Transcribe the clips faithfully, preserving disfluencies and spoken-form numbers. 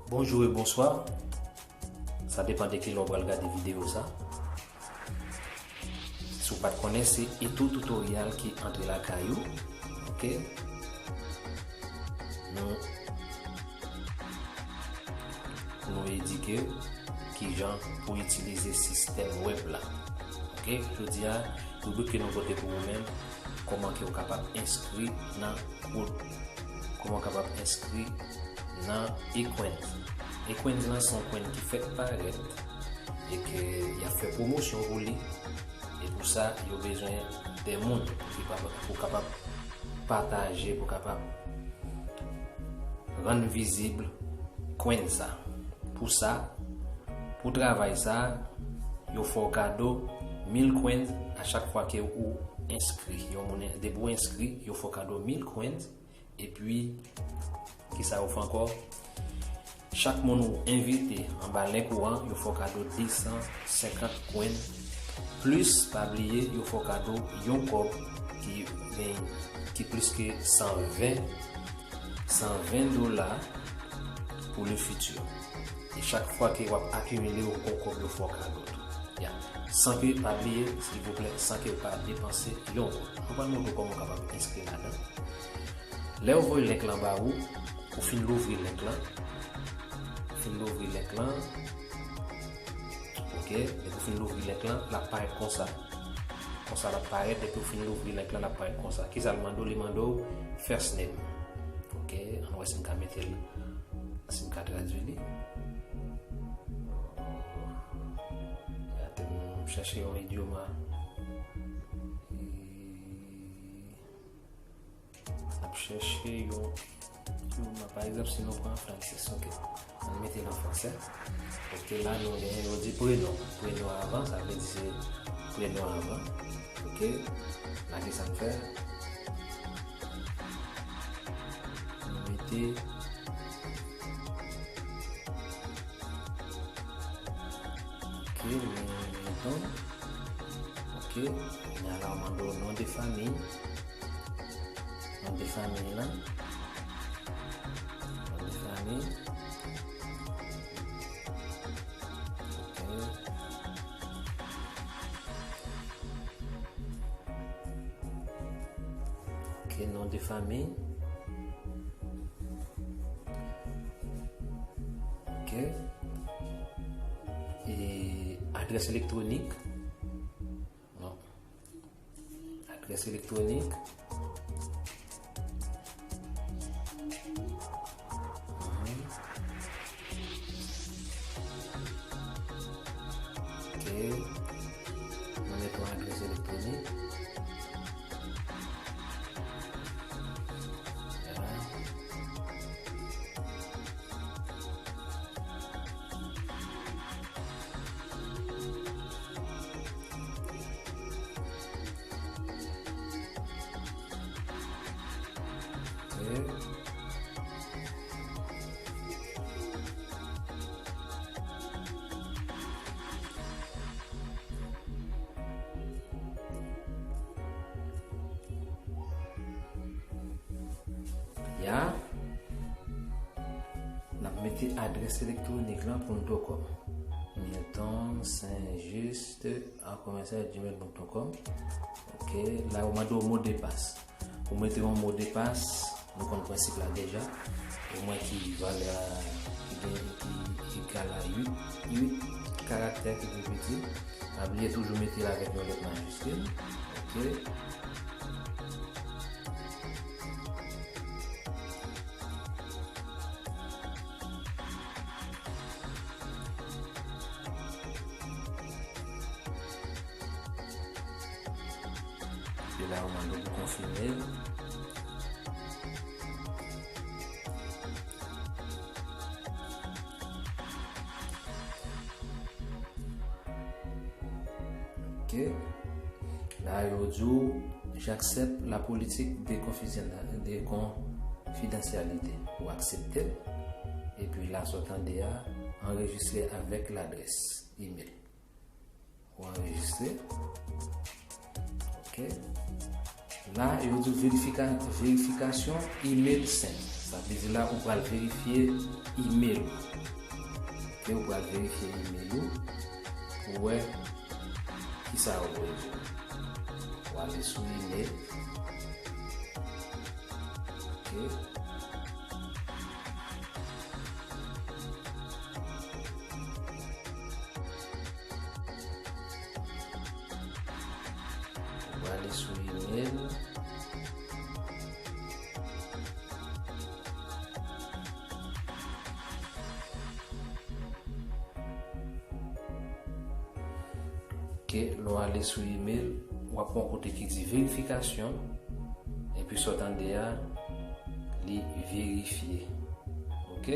Bonjou e bonswa. Sa depann de ki lè w pral gade videyo sa. Si w pa t konnen, se Etou Tutorial ki antre lakay ou. Ok? Nou, pou nou edike w kijan pou itilize sistèm wèb la. Ok? Jodi a, ribrik ke nou pote pou ou menm, kòman ke w kapab enskri nan kou-, kòman w kapab enskri nan eCoins. eCoins lan se yon coin ki fèk parèt e ke y ap fè pwomosyon pou li. E pou sa, yo bezwen de moun ki pa, pou kapab pataje, pou kapab rann vizib coin sa. Pou sa, pou travay sa, yo fè w kado mil coins a chak fwa ke ou enskri. Yon moun, depi w enskri, yo fè w kado mil coins. Epi, kisa yo fè ankò? Chak moun ou envite anba link ou an, yo fè w kado de san senkant coin. Plis, pa bliye, yo fè w kado yon kòb ki gen, ki plis ke san ven, san ven dola pou le futur. E chak fwa ke w ap akimile, yon kòb yo fè w kado tou. Ya. San ke, pa bliye, silvouplè, san ke w pa depanse yon goud. Mwen pral montre w kòman w kapab enskri ladan. Lè yo voye link lan ba ou, ou fin louvri link lan. Ou fin louvri link lan. Ok, depi ou fin louvri link lan, l ap parèt konsa. Konsa l ap parèt, depi ou fin louvri link lan, l ap parèt konsa. Kisa l mande w? Li mande w first name. Ok, ann wè si m ka mete l, si m ka tradui li. Atè, m chèche yon idyoma. E N ap chèche yon, yon, pa egzanp, si nou pran Francis, ok. Ann mete l an fransè. Ok, la nou genyen, yo di prenon. Prenon avan, sa vle di se prenon avan. Ok, la ki sa n fè? Nou mete, ok, nou mete Milton. Ok, kounye a la, yo mande w non de fanmi. Non de fanmi lan. Non de fanmi. Ok. Ok, non de fanmi. Ok. E adrès elektwonik. Non. Adrès elektwonik. Mhm. Ok. Nou mete yon adrès elektwonik. Ya. Ya. N ap mete adrès elektwonik lan pou n tou kòb. Milton Saint Just a commercial gmail point com. Ok, la yo mande w modepas. Ou mete yon modepas, nou konn prensip la deja. Ou mwen ki valè a ki gen, ki egal a uit, uit karaktè ki pi piti. Pa bliye toujou mete l avèk yon lèt majiskil. Ok. E la, ou mande pou konfime l. Ok. La, yo di w, j'accepte la politique de confidentialité, de confidentialité. Ou aksepte l. Epi la, sa w tande a, enregistré avec l'adresse email. Ou anrejistre. Ok. La, yo di verifika-, verifikasyon email sent. Sa vle di la, ou pral verifye email ou. Ok, ou pral verifye email ou pou wè kisa ou voye. Ou ale sou email. Ok. Ou ale sou email. Ok, lè w ale sou email, w ap wè yon kote ki di verifikasyon. Epi sa w tande a, li verifye. Ok?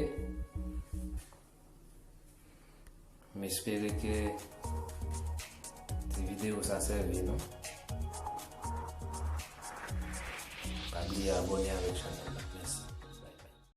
M espere ke ti videyo sa sèvi nou. Pa bliye abòne avèk chanèl la.